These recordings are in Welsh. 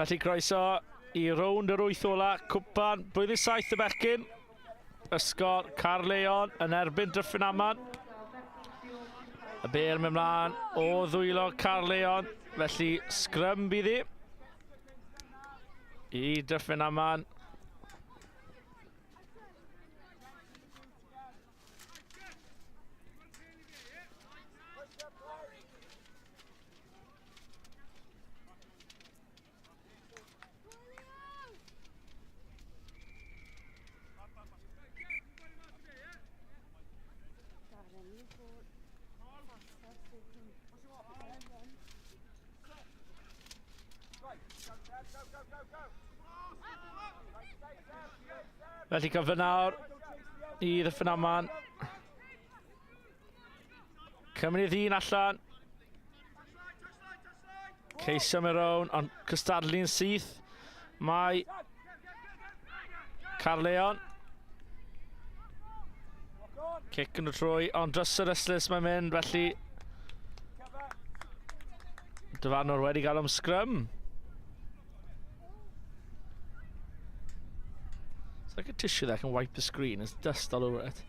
Felly croeso i rownd yr wyth ola, cwpan blwyddyn saith y bechgyn. Ysgol Carleon yn erbyn Dyffryn Aman. Y bel mynd mlaen o ddwylo Carleon, felly sgrym bydd hi. I Dyffryn Aman. Felly cyfle nawr i Ddyffryn Aman. Cymru ddyn allan. Ceisio mewn rown, ond cystadlu'n syth. Mae Carleon. Cic yn y trwy, ond dros yr ystlys mae'n mynd, felly... Dyfarnwr wedi gael am sgrym. It's like a tissue that can wipe the screen. There's dust all over it.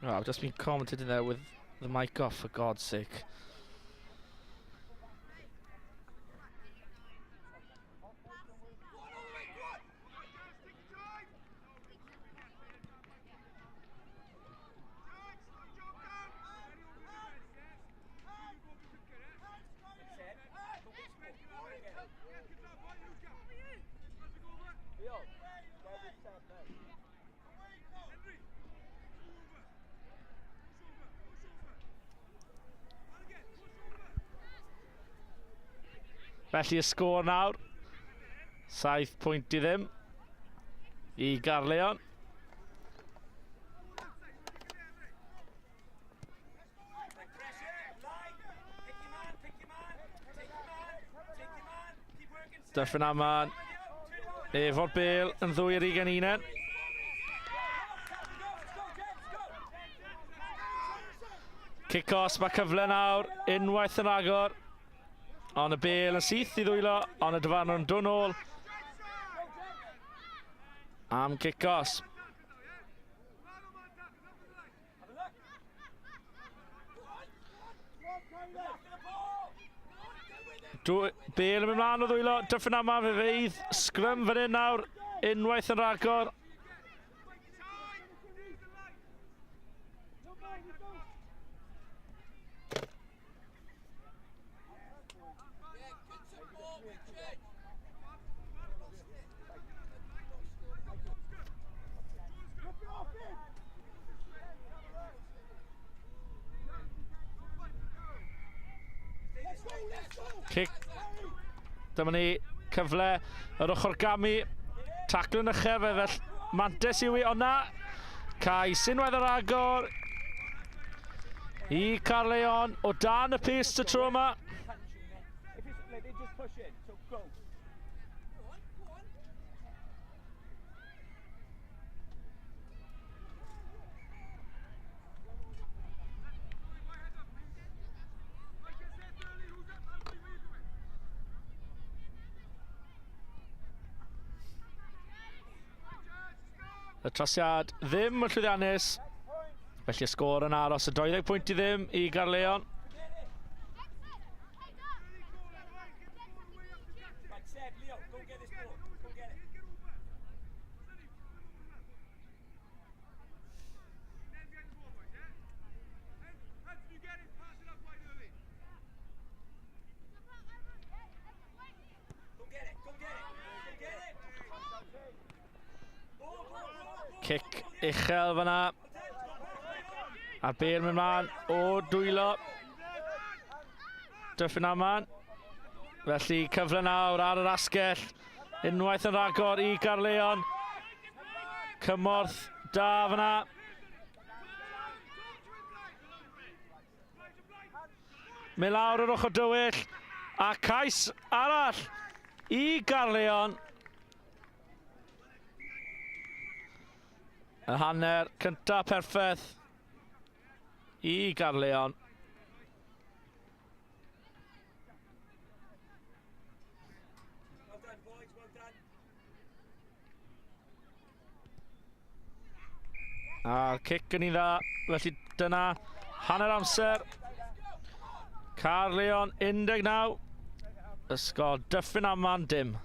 Oh, I've just been commented in there with the mic off, for God's sake. Felly y sgôr nawr, 7 pwynt i ddim i Garleon. Dyffryn Aman efo'r bel yn ddwy ar ugen unen. Cic-os, mae cyfle nawr, unwaith yn agor. Ond y bel yn syth i ddwylo, ond y dyfarnwr yn dod nôl am gic-os. Dwy, bel yn mynd mlaen o ddwylo, Dyffryn Aman fe fydd sgrym fan hyn nawr, unwaith yn rhagor. Cic. Dyma ni cyfle yr ochr gamu. Tacl yn uchel fe fel mantes yw i, ond na. Cais unwaith ar agor i Carleon o dan y pist y tro yma. Y trosiad ddim yn llwyddiannus. Felly y sgôr yn aros y 20 pwynt i ddim i Garleon. Cic uchel fyna. A'r bel mynd mlaen o dwylo. Dyffryn Aman. Felly cyfle nawr ar yr asgell. Unwaith yn rhagor i Garleon. Cymorth da fyna. Mynd lawr yr ochr dywyll. A cais arall i Garleon. Y hanner cynta perffaith i Garleon. A'r cic yn un dda, felly dyna hanner amser. Caerleon 19, Ysgol Dyffryn Aman dim.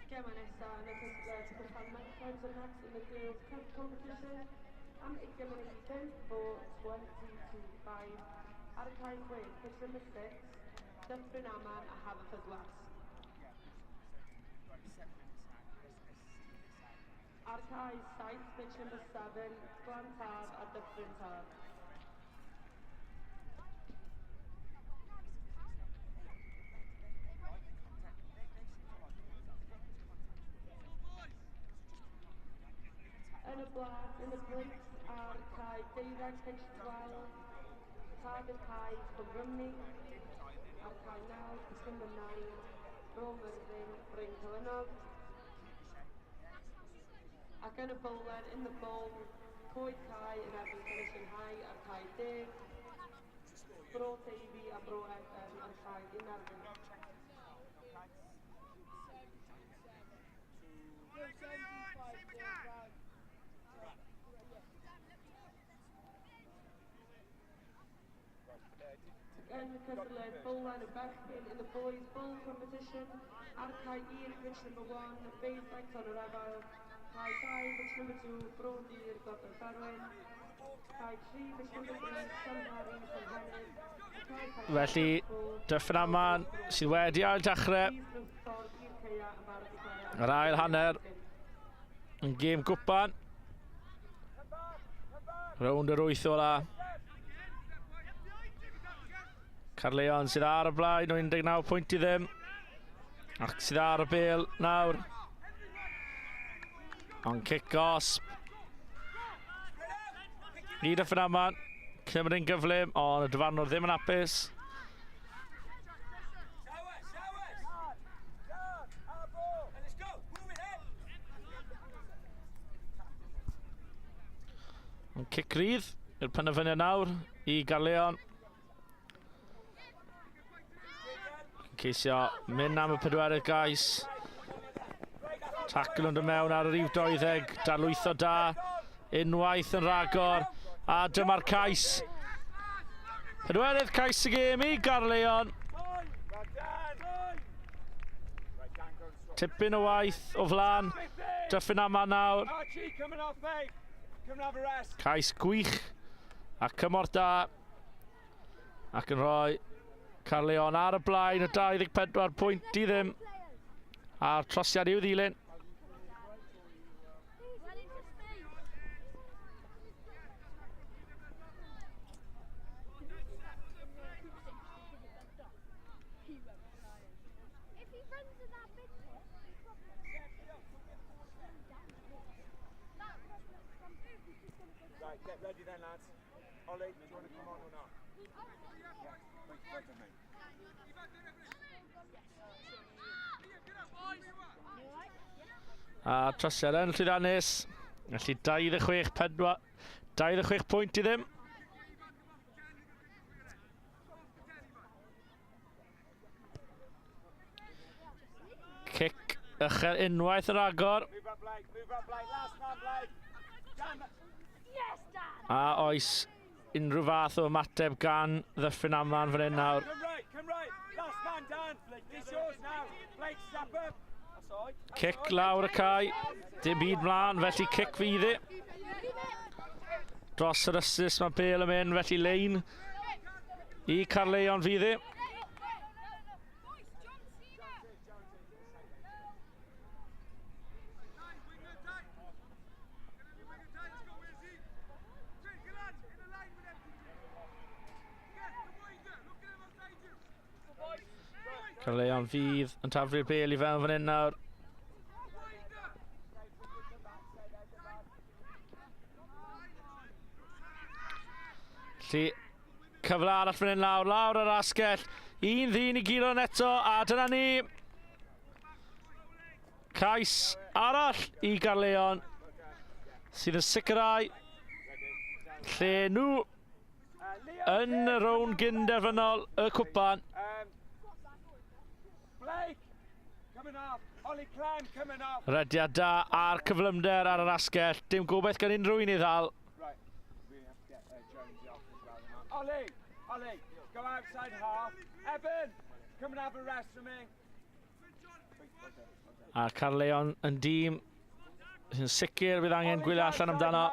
Gemau nesaf yn y cystadleuaeth Cwpan Merched The next in the Girls Cup competition am 20 munud i 5 for 20 to 5 ar y cae 6, pitch number 6, Dyffryn Aman a Haverfordwest. Ar cae 7, pitch number 7, Glan Taf a Dyffryn Taf. Yn y blas, yn y breaks ar cae 12, pitch 12, Tad y cae Cwm Rhymni, ar cae 9, pitch number 9, Bro Myrddin, Bryn Celynnog. Ac yn y bowlen, in the bowl, Coed Cae yn erbyn Llanisien High ar cae 10, Bro Teifi a Bro Edern ar cae 11. Yn y cystadleuaeth bowlen y bechgyn in the boys bowl competition ar cae 1, pitch number 1, Bayside Tonyrefail, cae 2, pitch number 2, Bro Dur, Gogledd Berwyn, cae 3, pitch number 3, Llanhari, Llangennith, a cae 4, Felly, Dyffryn Aman sydd wedi ail dechrau. Yr ail hanner yn gêm gwpan. Rownd yr wyth ola. Caerleon sydd ar y blaen o 19 pwynt i ddim. Ac sydd ar y bel nawr. Ond cic gosb. I Dyffryn Aman. Cymru'n gyflym, ond y dyfarnwr ddim yn hapus. Ond cic rydd i'r penderfyniad nawr i Garleon. Ceisio mynd am y pedwerydd gais. Tackle yn dod mewn ar yr rif 20, darlwytho da, unwaith yn rhagor, a dyma'r cais. Pedwerydd cais y gêm i Garleon. Tipyn o waith o flan Dyffryn Aman nawr. Cais gwych a cymorth da ac yn rhoi Carleon ar y blaen o 24 pwynt i ddim a'r trosiad i'w ddilyn. Right, get ready then, lads. Ollie, do you want to come on or not? Yeah, wait, wait a minute. A trosiad yn llwyddiannus. Felly 26, 4, 26 pwynt i ddim. Cic uchel unwaith yn agor. A oes unrhyw fath o ymateb gan Ddyffryn Aman fan hyn nawr. Cic lawr y cae. Dim byd mlaen, felly cic fydd i. Dros yr ysys mae Bale yn mynd, felly lein i Carleon fydd i. Carleon fydd yn taflu'r bel i fewn fan hyn nawr. Felly, cyfle arall fan hyn lawr, lawr yr asgell. Un ddyn i guro eto, a dyna ni. Cais arall i Garleon sydd yn sicrhau lle nhw yn y rownd gynderfynol y cwpan. Rediad da a'r cyflymder ar yr asgell. Dim gobaith gan unrhyw un i ddal. Ollie, Ollie, go outside half. Eben, come and have a rest for me. A Carleon yn dîm sy'n sicr bydd angen gwylio allan amdano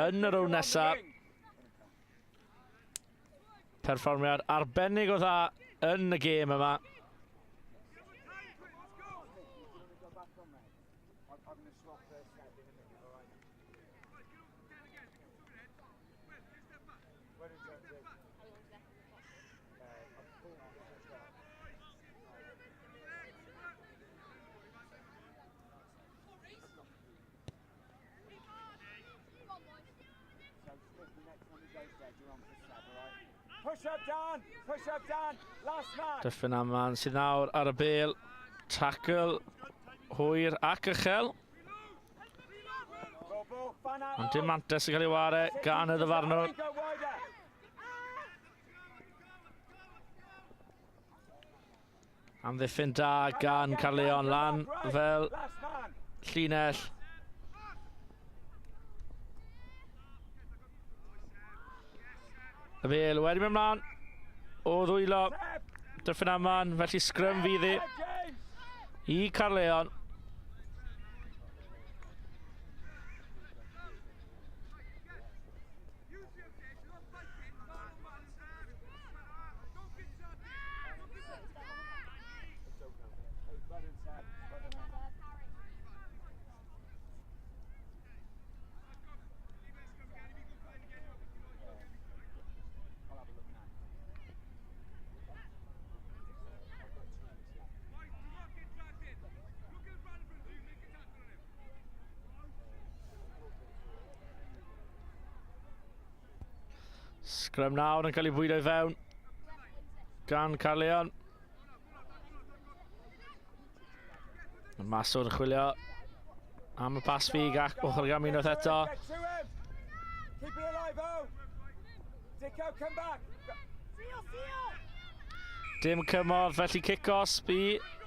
yn y rownd nesaf. Perfformiad arbennig o dda yn y gêm yma. Push up Dan, push up Dan, last man. Dyffryn Aman sydd nawr ar y bel. Tackle hwyr ac uchel. Ond dim mantes yn cael ei ware gan y ddyfarnwr. Amddiffyn da gan Carleon lan fel llinell. Y fel wedi mynd mlaen o ddwylo Dyffryn Aman, felly sgrym fydd i i Carleon. Sgrym nawr yn cael ei fwydo i fewn gan Carleon. Maswr yn chwilio am y pas ffug ac ochr gam unwaith eto. Keep it alive, oh! Dicko, come back! Dim cymorth, felly cic osb i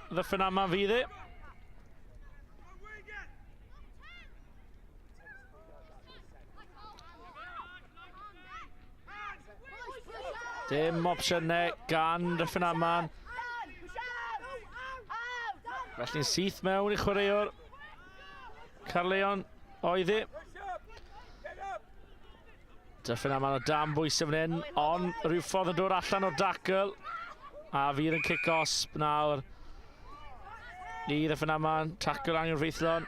Ddyffryn Aman fydd e. Dim opsiynau gan Dyffryn Aman. Felly'n syth mewn i chwaraewr. Carleon oedd e. Dyffryn Aman o dan bwysau fan hyn, ond rhyw ffordd yn dod allan o'r dacl. A fydd yn cic osb nawr. I Ddyffryn Aman, tacl anghyfreithlon.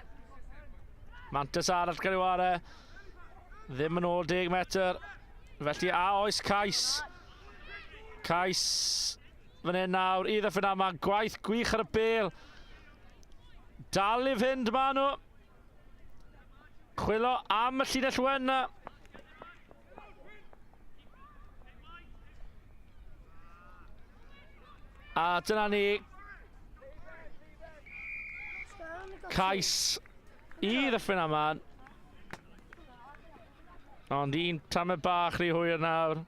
Mantis arall gael ei ware. Ddim yn ôl 10 metr. Felly a oes cais. Cais fan hyn nawr i Ddyffryn Aman. Gwaith gwych ar y bel. Dal i fynd ma nhw. Chwilo am y llinell wen na. A dyna ni. Cais i Ddyffryn Aman. Ond un tamed bach rhy hwyr nawr.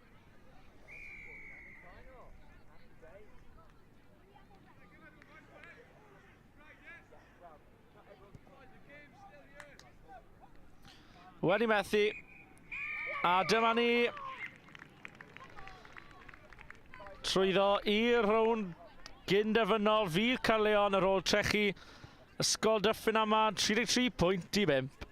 Wedi methu. A dyma ni. Trwyddo i'r rownd gynderfynol fydd Caerleon ar ôl trechu Ysgol Dyffryn Aman 33 pwynt i 5.